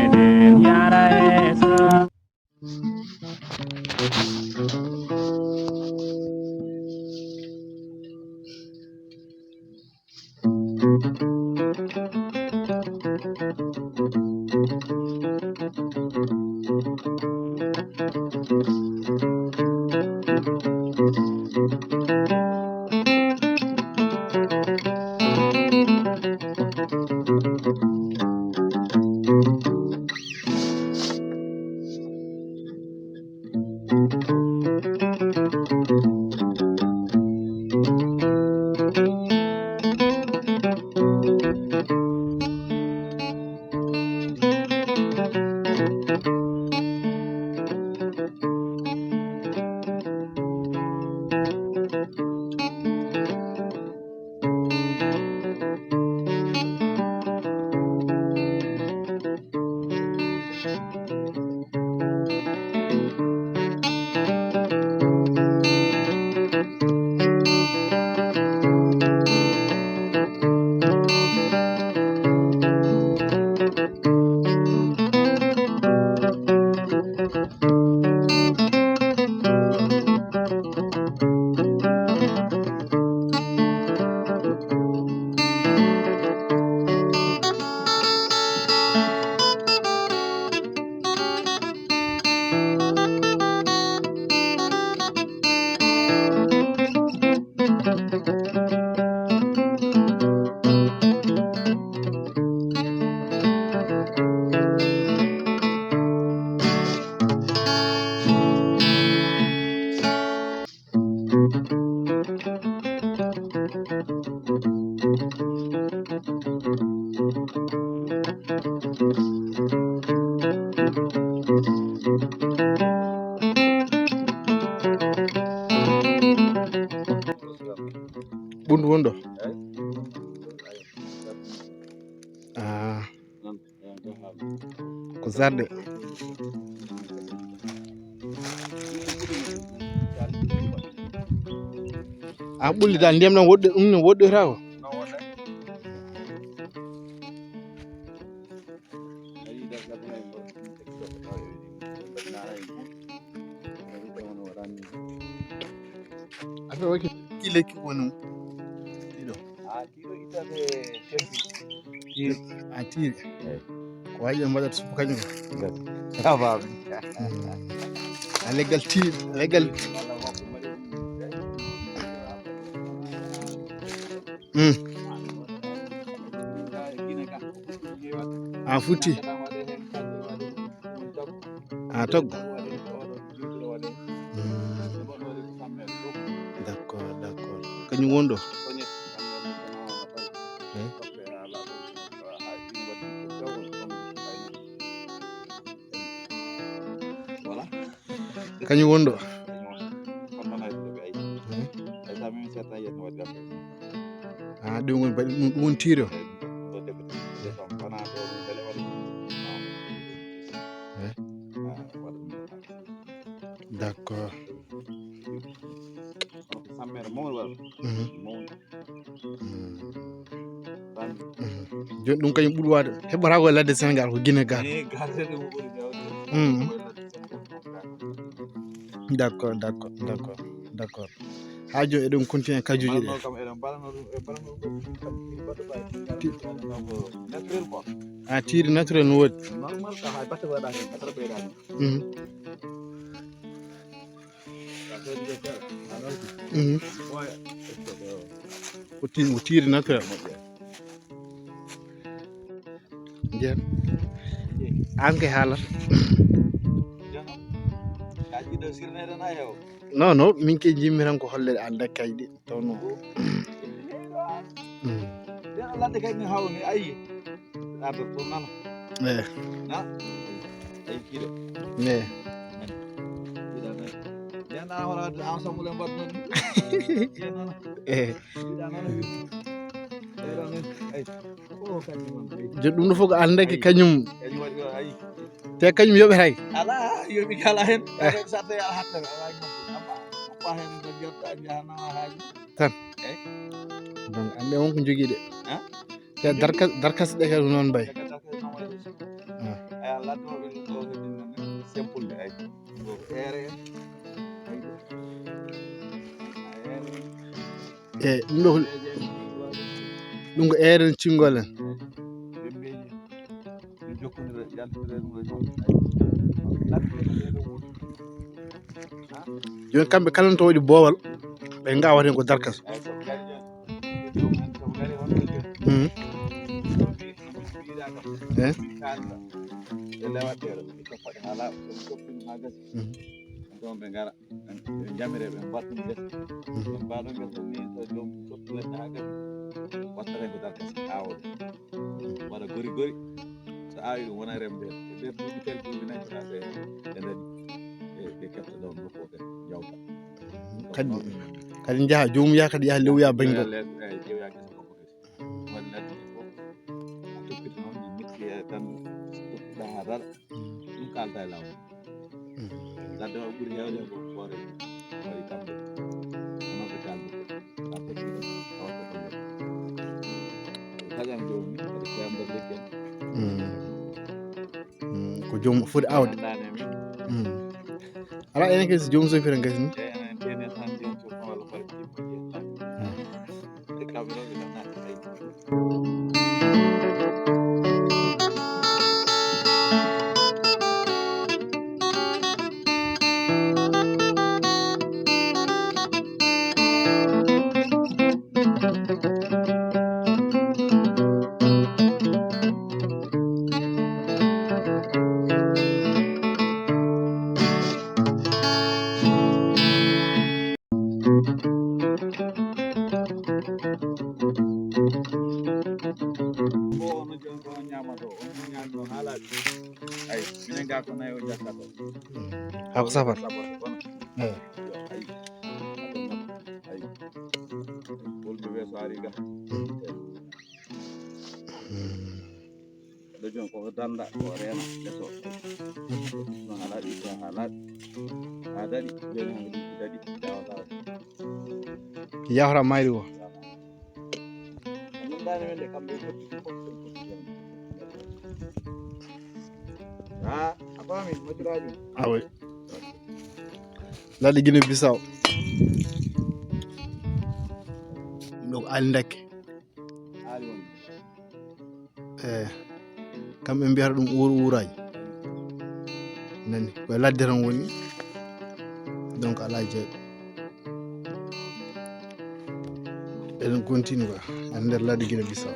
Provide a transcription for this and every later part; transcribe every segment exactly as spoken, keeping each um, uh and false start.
Eɗen yara yeeso. Ɓundu woni ɗo. Ah. Ko zarde. An ɓulli dal ndiyam ɗam woɗɗi, ɗum ne woɗɗoyta ko. Affaire waɗi ki lekki woni ɗiɗo. A tiiri. Ko waji en mbaɗata supu kañum. A leggal tiiri, leggal. Mm. A futti. A toggo. Mm. D'accord, d'accord. Kañum woni ɗo. Eh? Voilà. Kañum woni ɗo. Eh? Ah, ɗum woni baɗi, ɗum, ɗum woni tiiri o. Eh? D'accord. Mhm. Mhm. Jooni ɗum kañum ɓuri waade. Heɓata ko e ladde Sénégal ko Guinée gar. Mhm. D'accord, d'accord, d'accord, d'accord. Haa jooni eɗen continue kajuji ɗe. Ti-, ah, tiiri naturel no woodi. Mhm. Mhm. Ko ti-, ko tiiri naturel. Nden. An ke haalat. Non, non, min ke jimmi tan ko holle an dakkaji ɗi. Taw non. Mm. Ladde kay ni hawni ayi. Arde to nana. Eh. Na. Ayi kiɗo. Eh. Kiɗa na. Yana wala ensemble mbaɗ non. Yana. Eh. Kiɗa nana. Kiɗa nana. Ayi. O kañum man. Jooni ɗum ɗo fof ko an deke kañum. Kañum waɗi o ayi. Te kañum yoɓetay. Ala yoɓi kala hen. Eh. Sa tawi ala hatta ala. Amma ko hen ko jotta jahana haji. Tan. Eh. Donc ande won ko jogii de. Hein? Te darka-, darkasɗe kadi ko noon mbayi. Ah. E ɗum ɗo, ɗum ko eeren cingol en. Jooni kamɓe kala to waɗi boowal, ɓe ngawa heen ko darkas. Mhm. Eh? Mhm. Ɗon ɓe ngara, ɓe njamire, ɓe mbaɗa ɗum gesa. Ɗon mbaɗa ɗum gesa ni, so joom sottu leɗɗe haa gasa, wattata ko darkas, aawa ɗum. Waɗa gori gori, so aawi ɗum wona remde. E nder duuɓi tel, duuɓi nayi, haa ɓe, ɓe ndañi. Ɓe, ɓe kefta ɗon nokku o kadi, njawta. Kadi, kadi njaha, joomum yaha kadi yaha lewya bañgol. Lewya, lewya, eh, lewya gesa makko kadi. Waɗi ladde ɗe fof, a toppita noon, ɗi metti e tan, toppita haa dara. Ɗum kaalta e laawol. Ladde o ɓuri heewde ko hoore, hoore kamɓe. Hono ɓe kaaldi. A toppita, a watta ko nder. Taƴan joomum, kadi ko e nder leggal. Mm, ko joom foti aawde. Anndaani e min. Mm. Alaa, enen kadi so joomum sofi tan gasi ni. Eyi, enen kadi tan joomum sofi tan walla mbaɗa kadi ko jeeyi tan. Mm. E kamɓe noon ɓe nanaani hay. Ko ono jooni ko on ñaamata o, on ñaami o haa laaɓi. Ay, minen gaa ko nayi o jakkata o. Haa ko safar. Safar ko kono. Eh. Yo, ay. Ay. Wolɓe ɓe so ari ga. Mm. Ɗo jooni koko danda, ko reena, leso. No haa laaɓi, ko haa laaɓi. Haa daɗi, jooni hannde ɗi daɗi, dawa dawa. Yahra mayri o. Ɗum ɗaani men de, kamɓe fof. Ah, a faami, majjuraajo. Ah oui. Ladde Guinée Bissau. Ɗum ɗo ko aali ndakke. Aali woni. Eh, kamɓe mbiyata ɗum uur uuraaji. Nani, koye ladde tan woni. Donc, alaa jeeɗo. Eɗen continue quoi, e nder ladde Guinée Bissau.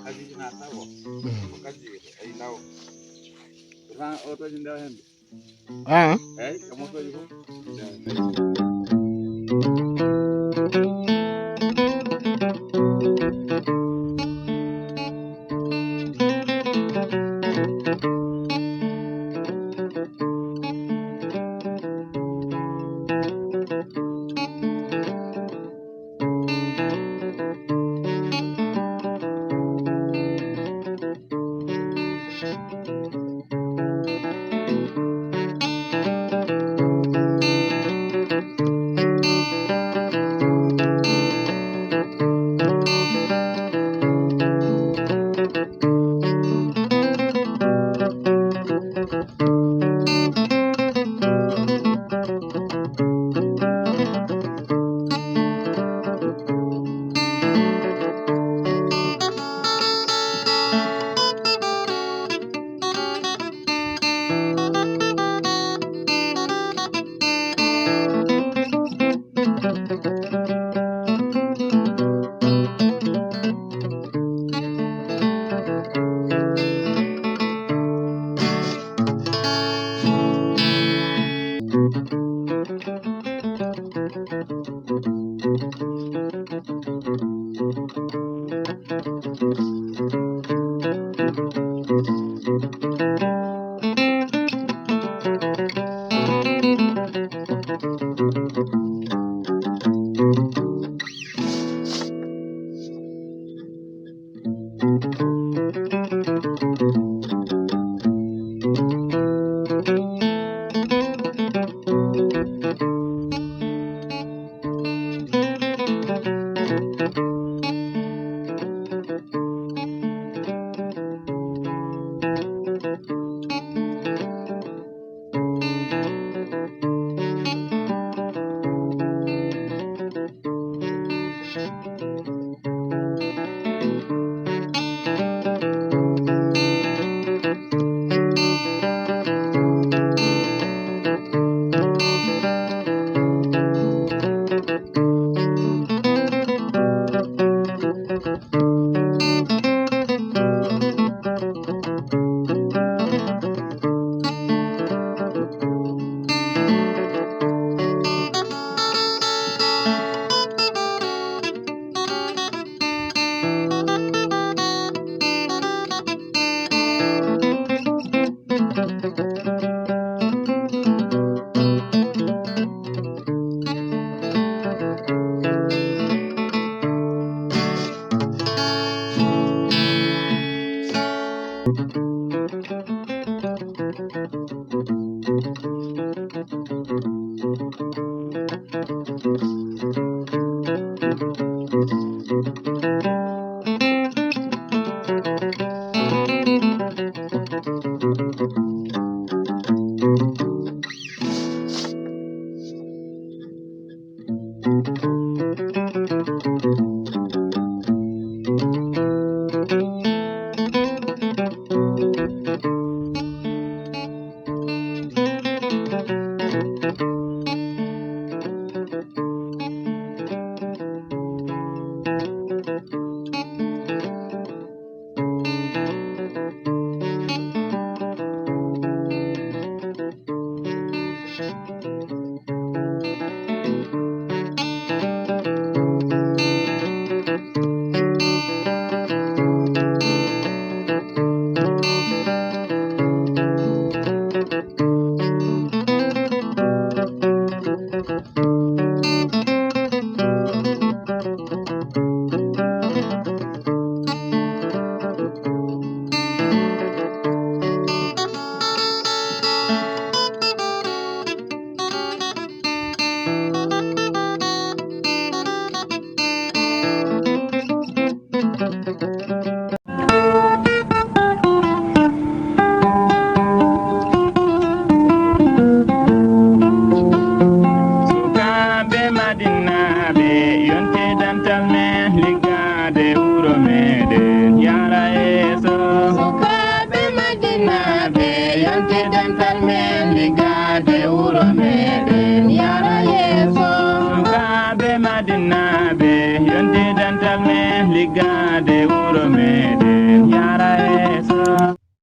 Kadi na tawo. Ko kadi ay law. Pourtant otoji ndewa hende. Ah. Eyi, e motoji fof. Sukaaɓe Madinaaɓe, yonte dental men, liggaade wuro meɗen yara yeeso. Sukaaɓe Madinaaɓe, yonte dental men, liggaade wuro meɗen